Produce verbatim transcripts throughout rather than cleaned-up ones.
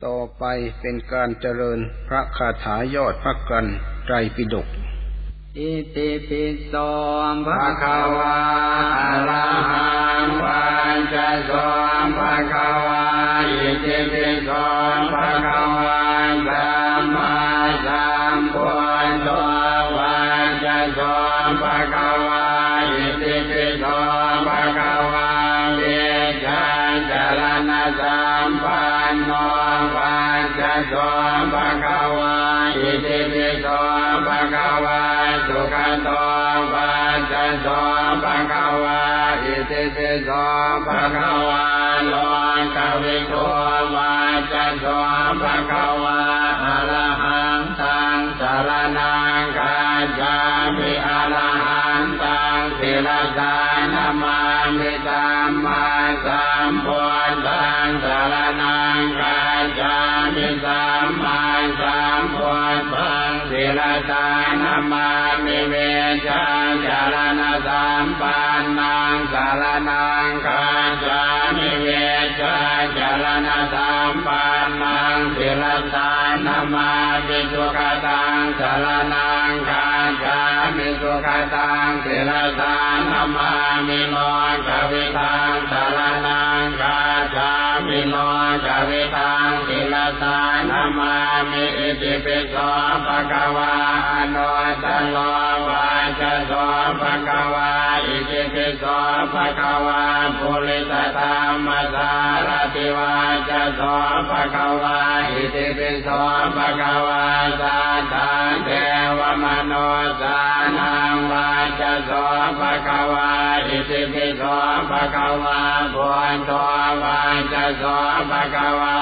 ต่อไปเป็นการเจริญพระคาถายอดพระกัณฑ์ไตรปิฎก Itipi so bhagavā arahaṃ vaccaso bhagavā. Itipi so bhagavā sammāsambuddho vaccaso bhagavā. Itipi so bhagavā vijjācaraṇasampanno vaccaso bhagavā. Itipi so bhagavā sugato vaccaso bhagavā. Itipi so bhagavā lokavidū vaccaso bhagavā. Arahantaṃ saraṇaṃ gacchāmi. Arahantaṃ sirasā namāmi. Sammāsambuddhaṃ saraṇaṃ gacchāmi. Sammāsambuddhaṃ sirasā namāmi. Vijjācaraṇasampannaṃ saraṇaṃ gacchāmi. Vijjācaraṇasampannaṃ sirasā namāmi. Sugataṃ saraṇaṃ gacchāmi. Sugataṃ sirasā namāmi. Lokavidaṃ saraṇaṃ gacchāmi. Lokavidaṃ sirasā namāmi. Itipi so bhagavā anuttaro vaccaso bhagavā. Itipi so bhagavā purisadammasārathi vaccaso bhagavā. Itipi so bhagavā satthā devamanussānaṃ vaccaso bhagavā. Itipi so bhagavā buddho vaccaso bhagavā.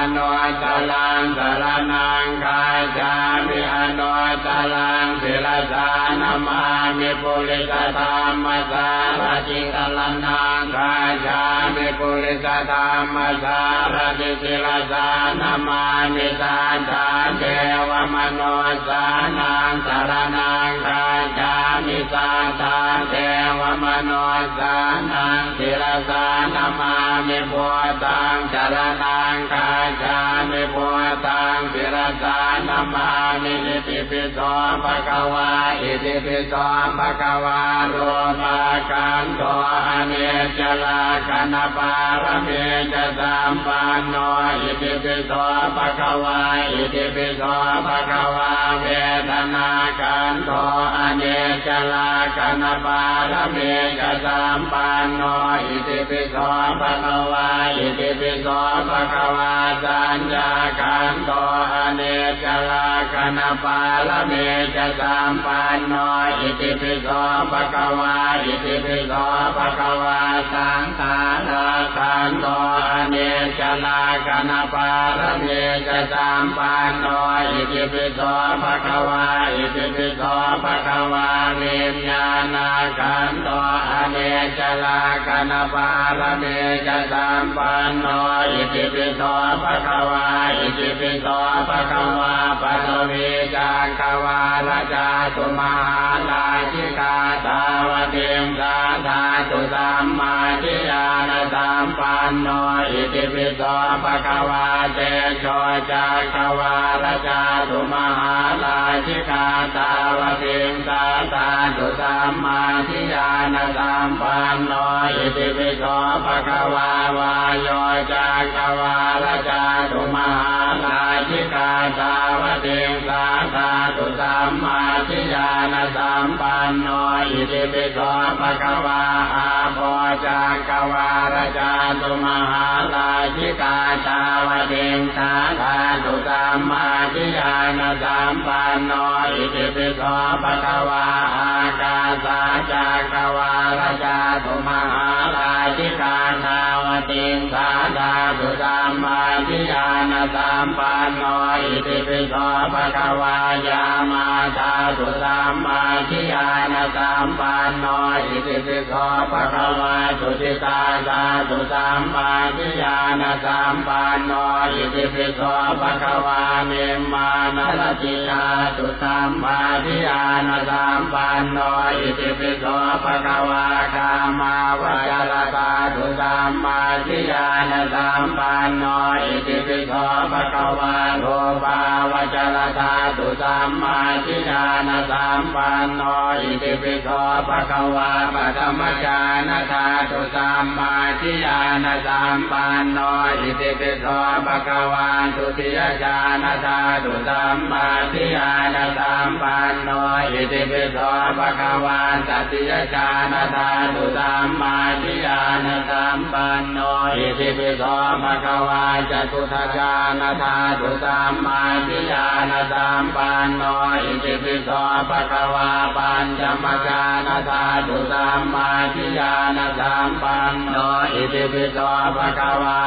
Anuttaraṃ saraṇaṃ gacchāmi. Anuttaraṃ sirasā namāmi. Purisadammasārathi saraṇaṃ gacchāmi. Purisadammasārathi sirasā namāmi. Satthā devamanussānaṃ saraṇaṃ gacchāmi. Satthā devamanussānaṃ sirasā namāmi. Buddhaṃ saraṇaṃ gacchāmi. Buddhaṃ sirasā namāmi. Itipi so bhagavā. Itipi so bhagavā rūpakhandho aniccalakkhaṇapāramī ca sampanno. Itipi so bhagavā. Itipi so bhagavā vedanākhandho aniccalakkhaṇapāramī ca sampanno. Itipi so bhagavā. Itipi so bhagavā saññākhandho aniccalakkhaṇapāramī ca sampanno. Itipi so bhagavā. Itipi so bhagavā saṅ khārakhandho aniccalakkhaṇapāramī ca sampanno. Itipi so bhagavā. Itipi so bhagavā viññāṇakhandho aniccalakkhaṇapāramī ca sampanno. Itipi so bhagavā. Itipi so bhagavā paṭhavīcakkavāḷa cātumahārāji kā tāvatiṃsā dhātu sammādiyānasampanno. Itipi so bhagavā tejocakkavāḷa cātumahārājikā tāvatiṃsā dhātu sammādiyānasampanno. Itipi so bhagavā vāyocakkavāḷa cātumahārājikā tāvatiṃsā dhātu sammādiyānasampanno. Itipi so bhagavā āpocakkavāḷa cātumahārājikā tāvatiṃsā dhātu sammādiyānasampanno. Itipi so bhagavā ākāsacakkavāḷa cātumahārājikā tāvatiṃsā dhātu sammādiyānasampanno. Itipi so bhagavā yāmā dhātu sammādiyānasampanno. Itipi so bhagavā tusitā dhātu sammādiyānasampanno. Itipi so bhagavā nimmānaratī dhātu sammādiyānasampanno. Itipi so bhagavā kāmāvacara dhātu sammādi ñāṇasampanno. Itipi so bhagavā rūpāvacaradhātu sammādiyāṇasampanno. Itipi so bhagavā paṭhamajhānadhātu sammādiyāṇasampanno. Itipi so bhagavā dutiyajhānadhātu sammādiyāṇasampanno. Itipi so bhagavā tatiyajhānadhātu sammādiyāṇasampanno. Itipi so bhagavā catutthajhānadhātu sammādiyāṇasampanno. Itipi so bhagavā pañcamajhānadhātu sammādiyāṇasampanno. Itipi so bhagavā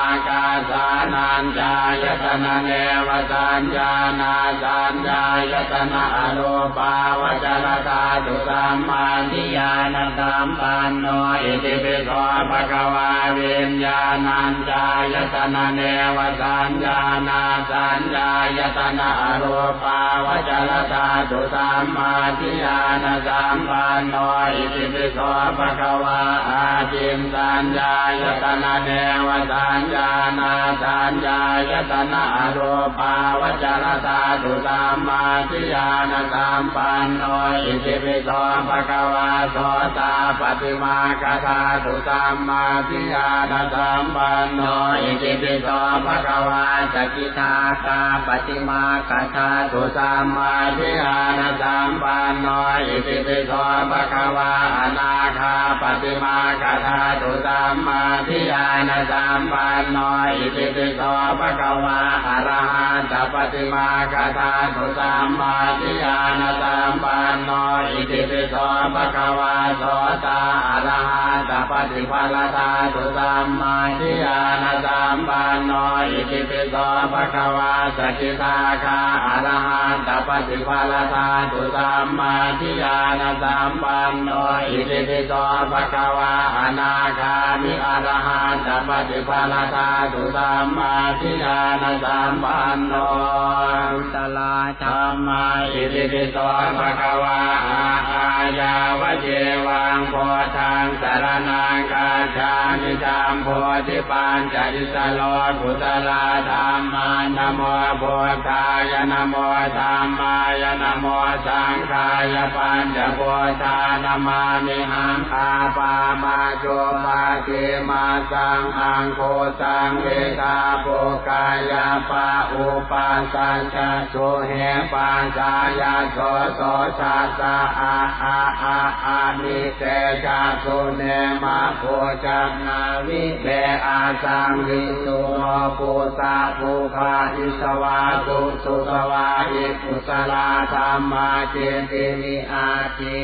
ākāsānañcāyatana nevasaññānāsaññāyatana arūpāvacaradhātu sammādiyāṇasampanno. Itipi so bhagavā viññāṇañcāyatana nevasaññānāsaññāyatana arūpāvacaradhātu sammādiyāṇasampanno. Itipi so bhagavā ākiñcaññāyatana nevasaññānāsaññāyatana arūpāvacaradhātu sammādiyāṇasampanno. Itipi so bhagavā sotāpaṭimaggadhātu sammādiyāṇasampanno. Itipi so bhagavā sakidāgāpaṭimaggadhātu sammādiyāṇasampanno. Itipi so bhagavā anāgāpaṭimaggadhātu sammādiyāṇasampanno. Itipi so bhagavā arahattapaṭimaggadhātu sammādiyāṇasampanno. Itipi so bhagavā sotā arahattapaṭiphaladhātu sammādiyāṇasampanno. Itipi so bhagavā sakidāgā arahattapaṭiphaladhātu sammādiyāṇasampanno. Itipi so bhagavā anāgāmi arahattapaṭiphaladhātu sammādiyāṇasampanno. Kusalā dhammā. Itipi so bhagavā a ā yāvajīvaṃ buddhaṃ saraṇaṃ gacchāmi. Jambūdīpañca issaro kusalā dhammā. Namo buddhāya, namo dhammāya, namo saṅghāya. Pañca buddhā namāmihaṃ. A pā ma cu pa dī ma saṃ aṃ khu saṃ vi dhā pu ka ya pa u pa sa ca su he pa sā ya so so sa sa a a a a ni te ja su ne ma bhū ca nā vi ve a saṃ vi su no pu sa pu bha i svā su su svā i. Kusalā dhammā citti vi atthi.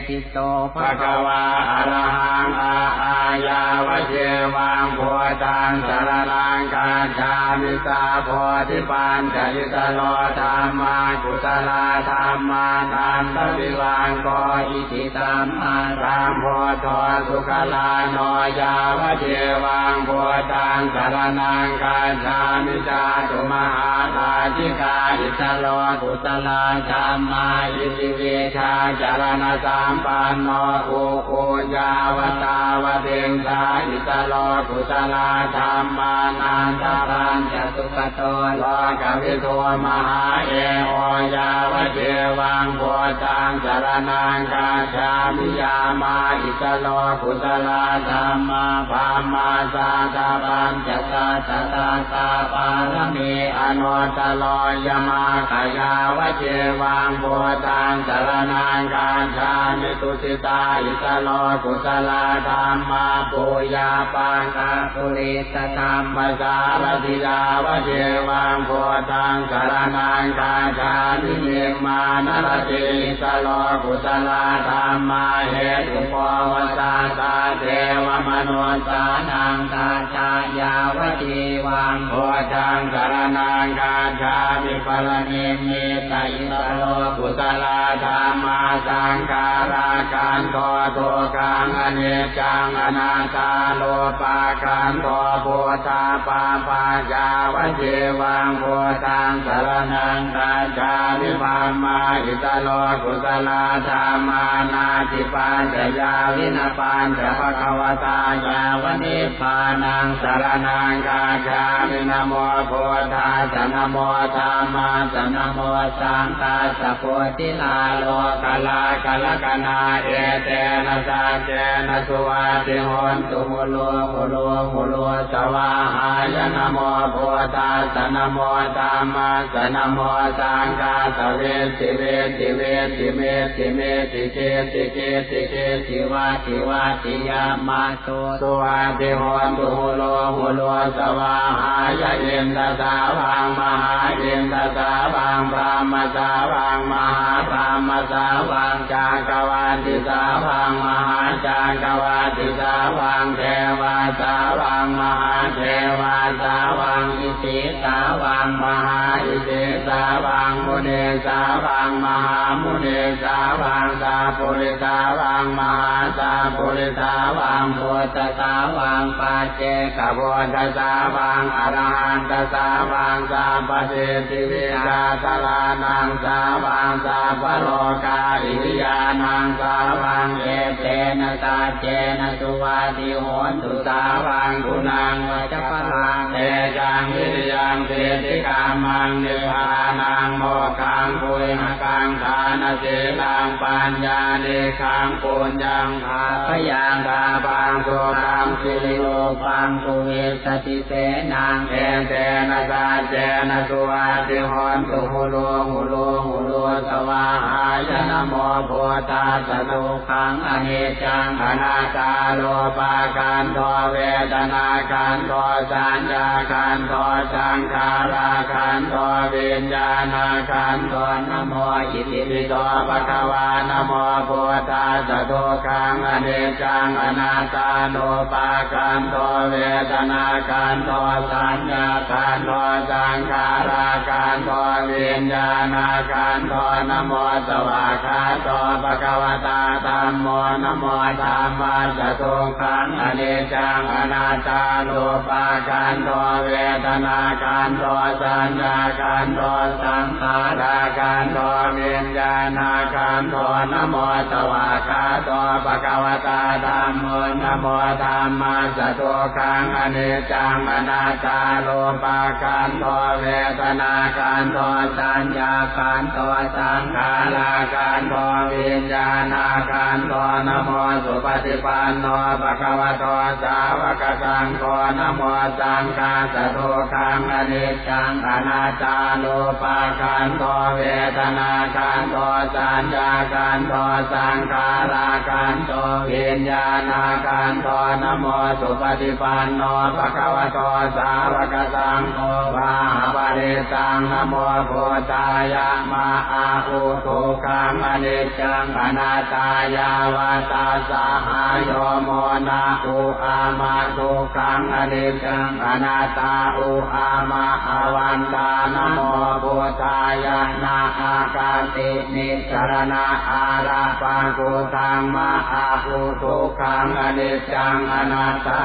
Itipi so bhagavā arahaṃ a ā yāvajīvaṃ buddhaṃ saraṇaṃ gacchāmi. Sā bodhipañca issaro dhammā kusalā dhammā nandavivaṅko iti sammāsambuddho sugalāno yāvajīvaṃ buddhaṃ saraṇaṃ gacchāmi. Cātumahārājikā issaro kusalā dhammā iti vijjācaraṇasampanno u u yāva tāvatiṃsā issaro kusalā dhammā nandapañca sugato lokavidū mahā e o yāvajīvaṃ buddhaṃ saraṇaṃ gacchāmi. Yāmā issaro kusalā dhammā brahmā saddapañca satta sattā pāramī anuttaro yamagga yāvajīvaṃ buddhaṃ saraṇaṃ gacchāmi. Tusitā issaro kusalā dhammā pu ya pa ka puri sadhammasārathi yāvajīvaṃ buddhaṃ saraṇaṃ gacchāmi. Nimmānaratī issaro kusalā dhammā hetupova satthā devamanussānaṃ saddhā yāvajīvaṃ buddhaṃ saraṇaṃ gacchāmi. Paranimmitaittaro kusalā dhammā, saṅkhārakkhandho dukkhaṃ aniccaṃ anattā, rūpakkhandho buddhapapha, yāvajīvaṃ buddhaṃ saraṇaṃ gacchāmi. Dhammaittaro kusalā dhammā, natthi paccayā vina pañca bhagavatā, yāva nibbānaṃ saraṇaṃ gacchāmi. Namo buddhassa, namo dhammassa, namo saṅghassa, buddhilā lokalā karakanā, etena saccena suvatthi hontu, hulu hulu hulu svāhāya. Namo buddhassa, namo dhammassa, namo saṅghassa, vitti vitti vitti mitti mitti citti citti citti vatti vatti yamā suvatthi hontu, hulu hulu svāhāya. Indasāvaṃ mahāindasāvaṃ, brahmasāvaṃ mahābrahmasāvaṃ, cakkavattisāvaṃ mahācakkavattisāvaṃ, devāsāvaṃ mahādevāsāvaṃ, isī sāvaṃ mahāisīsāvaṃ, munīsāvaṃ mahāmunīsāvaṃ, sappurisāvaṃ mahāsappurisāvaṃ, buddhasāvaṃ paccekabuddhasāvaṃ, arahattasāvaṃ, sabbasiddhivijjādharānaṃ sāvaṃ, sabbalokā iriyānaṃ sāvaṃ, etena saccena suvatthi hontu. Sāvaṃ guṇaṃ vajabalaṃ tejaṃ viriyaṃ siddhikammaṃ, nibbānaṃ mokkhaṃ guyhakaṃ, dānaṃ sīlaṃ paññānikkhaṃ, puññaṃ bhāgayaṃ tappaṃ, sukhaṃ sirirūpaṃ catuvīsatisenaṃ, etena saccena suvatthi hontu, hulu hulu hulu svāhāya. Namo buddhassa, dukkhaṃ aniccaṃ anattā, rūpakkhandho vedanākkhandho saññākkhandho saṅkhārakkhandho viññāṇakkhandho. Namo itipi so bhagavā. Namo buddhassa, dukkhaṃ aniccaṃ anattā, rūpakkhandho vedanākkhandho saññākkhandho saṅkhārakkhandho viññāṇakkhandho. Namo svākkhāto bhagavatā dhammo, namo dhammassa, dukkhaṃ aniccaṃ anattā, rūpakkhandho vedanākkhandho saññākkhandho saṅkhārakkhandho viññāṇakkhandho. Namo svākkhāto bhagavatā dhammo, namo dhammassa, dukkhaṃ aniccaṃ anattā, rūpakkhandho vedanākkhandho saññākkhandho saṅkhārakkhandho viññāṇakkhandho. Namo supaṭipanno bhagavato sāvakasaṅgho, namo saṅghassa, dukkhaṃ aniccaṃ anattā, rūpakkhandho vedanākkhandho saññākkhandho saṅkhārakkhandho viññāṇakkhandho. Namo supaṭipanno bhagavato sāvakasaṅgho, vāhaparittaṃ. Namo buddhāya, ma a u, dukkhaṃ aniccaṃ anattā, yāva tassa hāyo, mo na u a ma, dukkhaṃ aniccaṃ anattā, u a ma a vandhā. Namo buddhāya, na a ka ti ni saraṇa a ra pa ku dhaṃ ma a u, dukkhaṃ aniccaṃ anattā.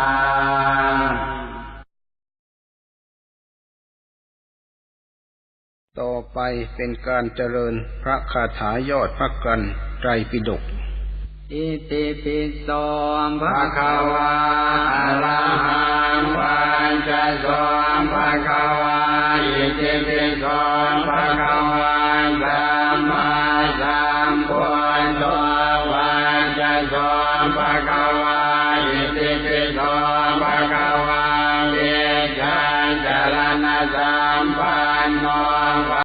ต่อไปเป็นการเจริญพระคาถายอดพระกัณฑ์ไตรปิฎก Itipi so bhagavā arahaṃ vaccaso bhagavā. Itipi so bhagavā sammāsambuddho vaccaso bhagavā. Itipi so bhagavā vijjācaraṇasampanno